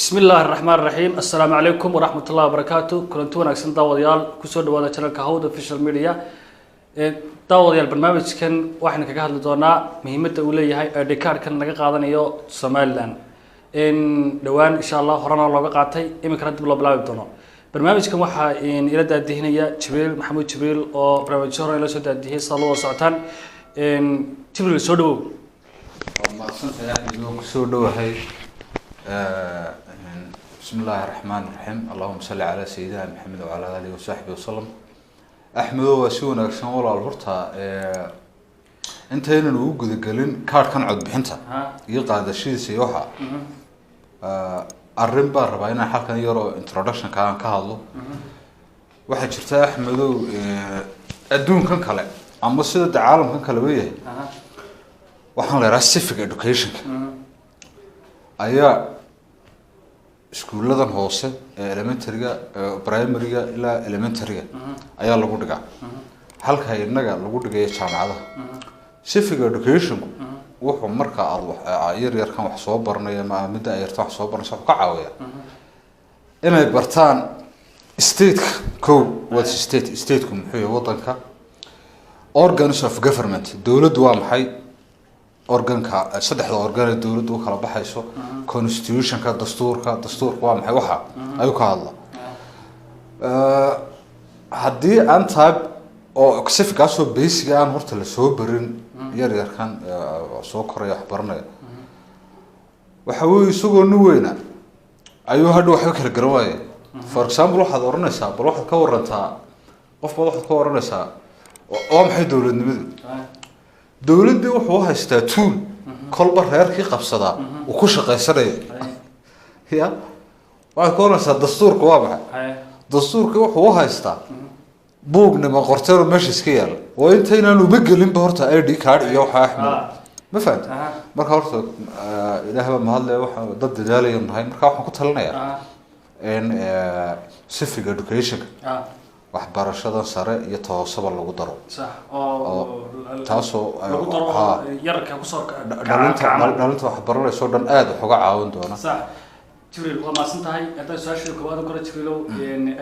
Bismi illaahi raxmaan raxiim. Assalaamu calaykum waraxmat ullahi wabarakaatu. Kulanti wanaagsan, daawadayaal. Kusoo dhawaada channelka Hawd Official Media. Daawadayaal, barnaamijkan waxaynu kaga hadli doonaa muhiimadda uu leeyahay ID cardkan laga qaadanayo Somaliland dhowaan, insha Allah. Horena looga qaatay, iminkana dib loo bilaabi doono. Barnaamijkan waxaa ila daadihinaya Jibriil Maxamuud Jibriil oo barnaamijyo hore ila soo daadihiyay, sida loo wada socotaan. Jibriil, soo dhawow. Waa mahadsantahay, Axmed. Waan kusoo dhowahay. Bismi illaahi raxmaan raxiim. Allahuma salli calaa sayidina Maxamed wacalaa aalihi wasaxbi wasalam. Axmedo, waa si wanaagsan, walaal. Horta intaynan ugu gudagelin kaadhkan codbixinta iyo qaadashadiisa iyo waxa, arrin baan rabaa inaan halkan yaroo introductionka aan ka hadlo. Waxaa jirta, Axmedow, adduunkan kale ama sida de caalamkan kale ba yahay, waxaan la yidhaha civic educationka ayaa iskuuladan hoose ee elementaryga, primaryga ilaa elementaryga ayaa lagu dhigaa, halka innaga lagu dhigayo jaamacadaha. Civic educationku wuxuu marka aada wax yar yarkan wax soo baranayo ama midda ay yarta wax soo baranaysa, wuxuu ka caawiyaa inay bartaan stateka. Co what's state? Stateku muxuu yahay? Wadanka, organs of government, dowladdu waa maxay, organka, saddexda organ ee dowladdu u kala baxayso, constitutionka, dastuurka, dastuurka waa maxay, waxa ayuu ka hadla. Haddii aan type oo civicaasoo basic aan horta lasoo barin yar yarkan soo koraya wax baranaya, waxa weeye isagoo nin weyna ayuu hadha waxba kala garan waaya. For example, waxaad oranaysaa, bal waxaad ka warantaa, qof baad waxaad ka oranaysaa, "Waa maxay dowladnimadu?" Dowladdii wuxuu haystaa tool kolba reerkii qabsadaa uu ku shaqaysanayo. Ya waxaad ka oranaysaa, "Dastuurka waa maxay?" Dastuurkii wuxuu u haystaa buugnimo qorteeno meesha iska yaalla, oo intaynaan uba gelinba horta ID card iyo waxaa, Axmed, ma fahamta? Marka horta Ilaah baa mahadle, waxa dad dadaalaya nahay. Marka waxaan ku talinayaa in civic educationka waxbarashada sare iyo toosaba lagu daro. Sax, oo taasoo lagu daro ha yararka kusoo dhalinta waxbaranaysa oo dhan aada wax uga caawin doona. Sax, Jibriil, waa mahadsan tahay. Haddaan su-aasha koowaad kore, Jibriilow,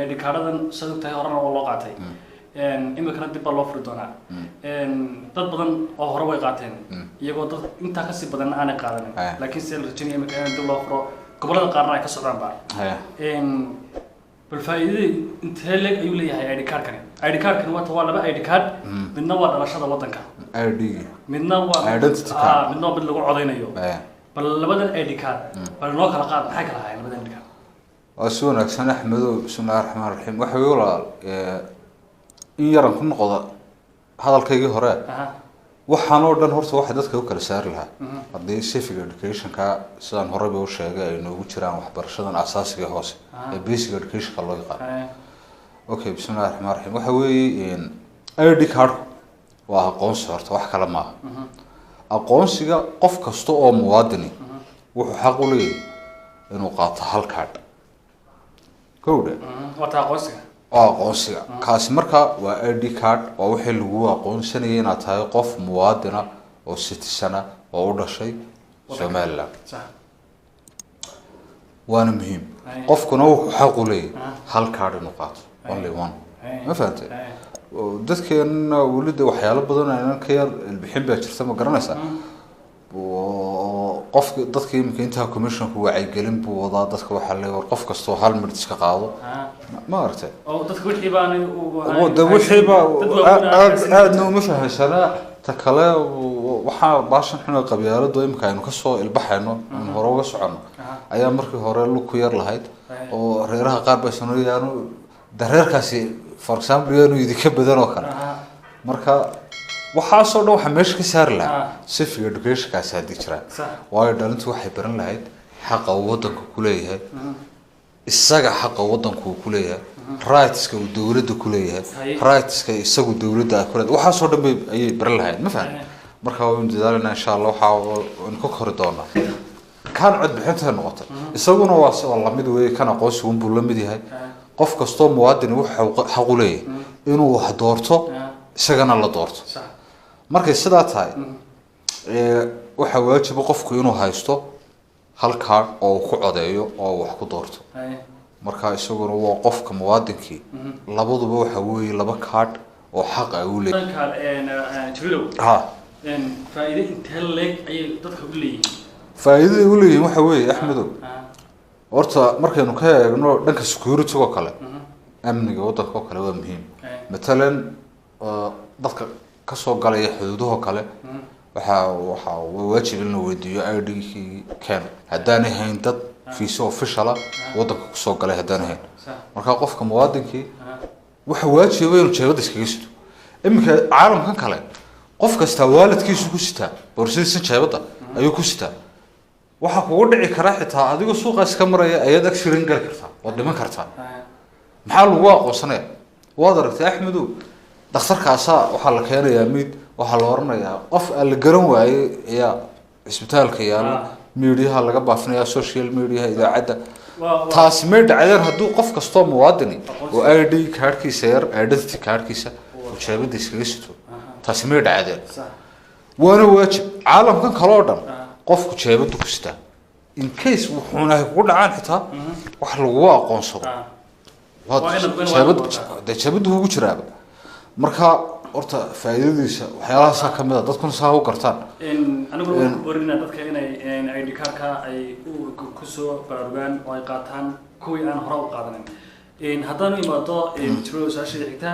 ID kaadhadan saad og tahay horena waa loo qaatay, iminkana dib baa loo furi doonaa. Dad badan oo hore way qaateen, iyagoo dad intaa kasii badanna aanay qaadanin, laakiin se la rajaynaya iminka in dib loo furo, gobollada qaarna ay ka socdaan ba. Bal faa'iidada intee leeg ayuu leeyahay ID cardkani? ID cardkani waa laba ID card. Midna waa dhalashada waddanka, ID, midna waa Identity card. Midna waa mid lagu codaynayo. Bal labadan ID card bal noo kala qaad. Maxay kala ahaayeen labadan ID card? Waa si wanaagsan, Axmedow. Bismillahi raxmaan raxiim. Waxa wey, walaal, in yaran ku noqda hadalkaygii hore. Waxaan oo dhan horta waxa dadka u kala saari lahaa haddii civic educationka, sidaan horeyba u sheegay, ay noogu jiraan waxbarashadan asaasiga hoose ee basic educationka loo yaqaan. Okay, bismillahi raxmaan raxiim. Waxa weeye, ID cardku waa aqoonsi horta, wax kale maaha. Aqoonsiga qof kasta oo muwaadini wuxuu xaq u leeyahay inuu qaato hal card, kowdha. Waa taa aqoonsiga. Waa aqoonsiga kaasi. Marka waa ID card, waa wixii lagu aqoonsanayay inaad tahay qof muwaadina oo citizen ah oo u dhashay Somaliland. Waana muhiim. Qofkuna wuxuu xaq u leeyahay hal card inuu qaato, only one. Ma fahantay? Oo dadkeena weli de waxyaalo badan aynan ka yar ilbixin baa jirta, ma garanaysaa? Oo qofka dadka iminka intaa commissionku wacyigelin buu wadaa. Dadka waxaa leeyahay, war qof kastoo hal minute iska qaado. Ma aragtay? Oo dadka wixii baanay De wixii baa dad waaweyn aan aad haysanin. Aadna uma fahansanaa. Ta kale, waxaa baashan xun ee qabyaaladu imika aynu kasoo ilbaxayno, aynu hore uga soconno, ayaa markii hore lug ku yar lahayd, oo reeraha qaar bay sanoyaanu dareerkaasi, for example, yaanu idinka badan oo kale. Marka waxaasoo dhan waxaa meesha ka saari lahaa civic educationkaasi haddii jiraan, waayo dhalintu waxay baran lahayd xaqa uu wadanka ku leeyahay isaga, xaqa wadanku uu ku leeyahay, rightska uu dowladda ku leeyahay, rightska isagu dowladda ay ku leedahay. Waxaasoo dhan bay ayay baran lahayd, ma fahan? Marka waynu dadaalanaa, insha Allah. Waxaa waynu ka kori doonaa kan codbixinta noqotay. Isaguna waa lamid weeye, kan aqoonsigun buu la mid yahay. Qof kastoo muwaadin wuxuu xaq u leeyahay inuu wax doorto, isagana la doorto. Markay sidaa tahay, waxaa waajiba qofku inuu haysto Hal kaadh oo uu ku codeeyo oo uu wax ku doorto. Marka isaguna waa qofka muwaadinkii. Labaduba waxa weeye laba kaadh oo xaq ay u leeyahay. Dhanka Jibriilow, ha. Faa'iido intee leeg ayay dadka u leeyihiin? Faa'iidada u leeyihiin waxa weeye, Axmedow, horta markaynu ka eegno dhanka security oo kale, amniga waddanka oo kale waa muhiim. Matalan dadka kasoo galaya xuduudahoo kale waxaa waa waajib in la weydiiyo ID-kii keen, haddaanay hayn dad fiisa official ah waddanka kusoo galay haddaanay hayn. Marka qofka muwaadinkii waxa waajiba inuu jeebada iskaga sito. Iminka caalamkan kale qof kastaa waalidkiisu ku sitaa, boorsadiisa jeebada ayuu ku sitaa. Waxaa kugu dhici kara xitaa adigoo suuqa iska maraya ayaad accident gali kartaa, waad dhiman kartaa. Maxaa lagu aqoonsanaya? Waad aragtay, Axmedow, dhakhtarkaasaa waxaa la keenayaa mid waxaa la oranayaa qof aan la garan waayey ayaa cisbitaalka yaalla. Mediaha laga baafinaya, social mediaha, idaacadda. Taasi may dhacdeen hadduu qof kastoo muwaadini oo ID kaarhkiisa yar, identity kaarhkiisa oo jeebada iskaga sito. Taasi may dhacdeen. Waana waajib caalamkan kale oo dhan. Qofku jeebadu ku sitaa in case wuxuuna ay kugu dhacaan, xitaa wax lagugu aqoonsado. Waad Waa inaad jeebad wataa. Dee jeebadu kugu jiraaba. Marka horta faa'iidadiisa waxyaalahaasaa ka mid a, dadkuna saa u gartaan. Aniguna waxaan ku boorinaa dadka inay ID cardka ay kusoo baraarugaan oo ay qaataan kuwii aan hore u qaadanin. Haddaanu imaado Jibriil, su-aasha xigta,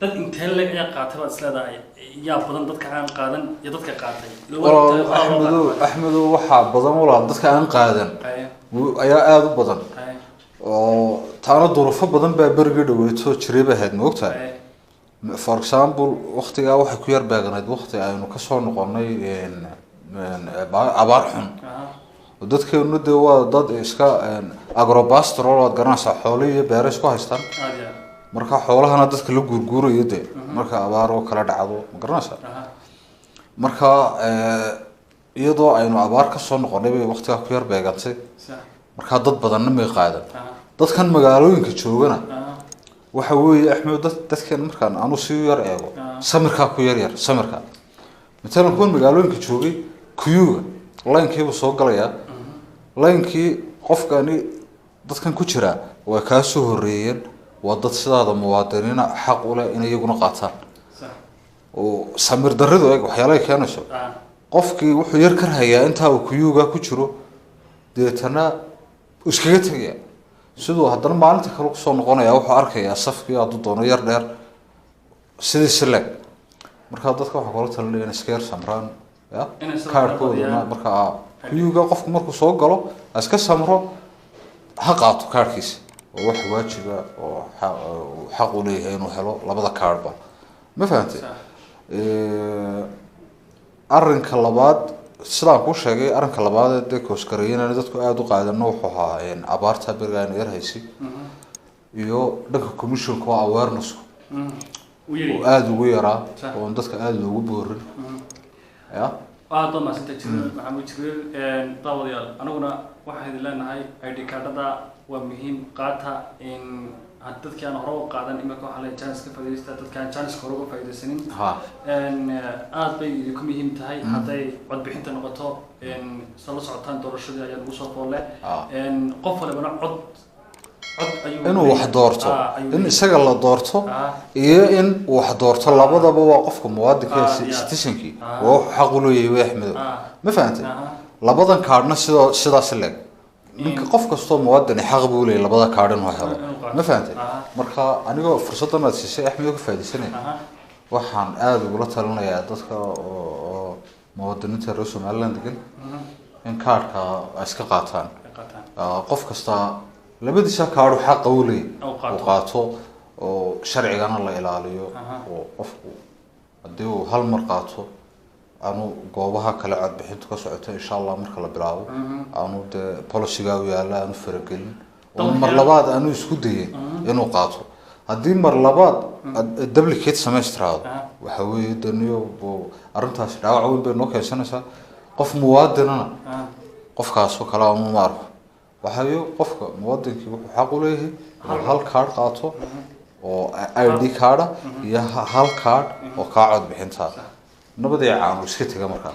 dad intee leeg ayaa qaatay baad isleedahay? Yaa badan, dadka aan qaadan iyo dadka qaatay? Walaal Axmedow, Axmedow, waxaa badan walaal dadka aan qaadan ayaa aada u badan, oo taana duruufo badan baa berigii dhaweyto jiray bay ahayd, ma ogtahay? For example, waktigaa waxay ku yar beegnayd wakti aynu kasoo noqonay abaar xun. Dadkeenu dee waa dad iska agropastoral, waad garanaysaa, xoolo iyo beero isku haystaan. Aad iyo aad. Marka xoolahana dadka la guurguurayo dee marka abaar oo kala dhacdo, ma garanaysaa? Marka iyadoo aynu abaar kasoo noqonay bay waktigaa ku yar beegantay. Markaa dad badanna may qaadan. Dadkan magaalooyinka joogana waxa weeye, Axmed, dadkan markaan anu si yar eego, samirkaa ku yar yar. Samirka matalan kuwan magaalooyinka joogay, queuega linekiibuu soo galayaa. Linekii qofkani dadkan ku jiraa way kaa soo horreeyeen, waa dad sidaada muwaadiniina, xaq u leh inay iyaguna qaataan. Oo samir darridu eeg waxyaalahay keenayso. Qofkii wuxuu yar karhayaa intaa uu queuega ku jiro, deetana uu iskaga tegaya. Siduu haddana maalinta kale kusoo noqonaya, wuxuu arkayaa safkii hadduu doono yar dheer sidii sileeg. Marka dadka waxaa kula talinaya in iska yar samraan ya Inay samraan, kaarhkoodana badiyaan. Marka queuega qofku markuu soo galo ha iska samro, ha qaato kaarhkiisa, oo wax waajiba oo uu xaq u leeyahay inuu helo labada kaarhba, ma fahantay? Arrinka labaad, sidaan kuu sheegay, arrinka labaad ee dee koosgareeyana dadku aada u qaadano wuxuu ahaa abaarta beriga aynu yar haysay iyo dhanka commissionka oo awarenessku U yiri oo aada ugu yaraa, oon dadka aada loogu boorin ya. Aad baa mahadsantahay, Jibriil Maxamuud Jibriil. Daawadayaal, anaguna waxaan idin leenahay ID kaadhada waa muhiim, qaata. In had dadkii aan hore u qaadan imika waxaa leeyahay chance ka faa'iidaysta, dadka aan chance hore uga faa'iidaysanin. Aad bay idinku muhiim tahay hadday codbixinta noqoto. Sa la socotaan, doorashadii ayaa nagu soo foolle. Qof walibana cod ayuu inuu wax doorto, ayuu in leeyahay. Isaga la doorto iyo in uu wax doorto, labadaba waa qofka muwaadinka ee citizenkii waa wuxuu xaq u leeyahay wey, Axmedow. Ma fahantay? Labadan kaadhna sidoo sidaas leeg, ninka qof kastoo muwaadini xaq buu leeyahay labada kaadh inuu helo. Inuu qaato. Ma fahantay? Marka anigoo fursaddan aad siisay, Axmed, ka faaidaysanaya, waxaan aada ugula talinayaa dadka oo muwaadiniinta reer Somaliland degan in kaadhka ay iska qaataan. Ay qaataan. Qof kasta labadiisa kaadhu xaqa u leeyahay Uu qaato. uu qaato, oo sharcigana la ilaaliyo, oo qofku haddii uu hal mar qaato aanu goobaha kale codbixintu ka socoto, insha Allah, marka la bilaabo aanu dee policyga u yaalla aanu faragelin oo mar labaad aanu isku dayin inuu qaato. Haddii mar labaad duplicate samaystiraado, waxa weeye daniyo arrintaasi dhaawac weyn bay noo keensanaysaa qof muwaadinana. Qofkaasoo kale aanu ma arko, waxayo qofka muwaadinkii wuxuu xaq u leeyahay inuu hal kaadh qaato oo ID kaadha iyo hal kaadh oo kaa codbixinta. Nabad iyo caanu iska tega markaa.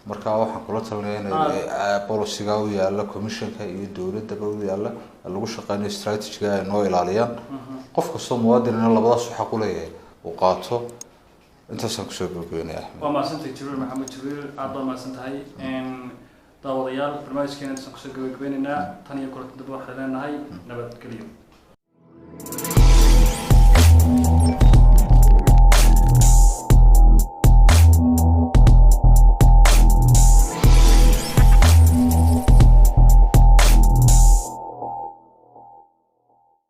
Marka waxaan kula talinaya inay policyga u yaala commissionka iyo dowladaba u yaala lagu shaqeynayo strategy-ga ay noo ilaaliyaan. Qof kastoo muwaadinina labadaas xaq u leeyahay uu qaato. Intaasaan kusoo gabagabeynaya, Axmed. Waa mahadsantahay, Jibriil Maxamed Jibriil, aad baa mahadsan tahay. Daawadayaal, barnaamijkeena intaasaan kusoo gabagabeynaynaa. Tan iyo kulanti dambe waxaan leenahay nabadgelyo.